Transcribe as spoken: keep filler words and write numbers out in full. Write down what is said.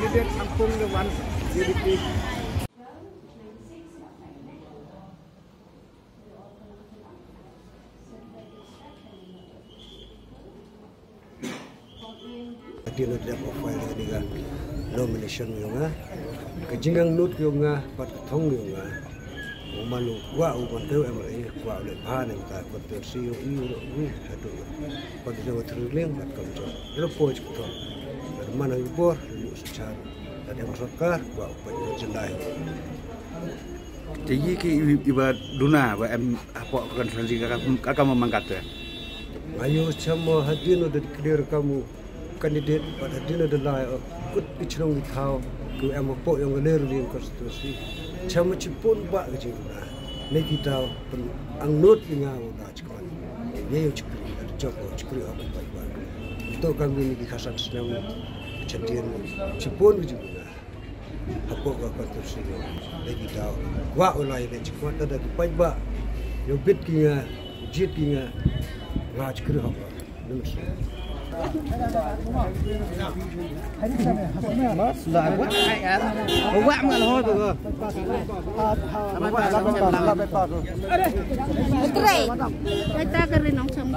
Pet Angpung de wan, J D P. Hadien u dep u file kani ka nomination yong nga, ka jingangnud yong nga, bad ka thong yong nga, u man u kwah u man te u M L A, kwah u le bha ne mta constituency yong i, u ro u hadooh. Bad u jong u thrilling, bad kam jong u ro poi chikthong. Bad man u bor, u suchar. Hadien sorkar, kwah u pait u jendai. Te yi ki i, i ba duna, ba em hapoh constituency ka, ka, ka kam mang kat te. Nga yoh chamo hadien u da declare kam u candidate, bad hadien u da lai, o, kut ki chnong ki thaw, ki em hapoh yong ka Ri-Liang constituency. Chamo chipon ba ki jingduna. Ne ki thaw, pynangnud ki nga u da chikman. Ye yoh chikri, da jop u chikri u paidbah. To kam ni ki khasan snem, chadien, chipon ki jingduna. Hapoh ka constituency. Lagi tau. Kwah u lai le chikmat da ki paidbah. Yow bit ki nga, jied ki nga. Nga chikri hok. Namaste. Mas la, wah, ai, ai. Wah, mal ho tu. Tre. Kita kari nong cham.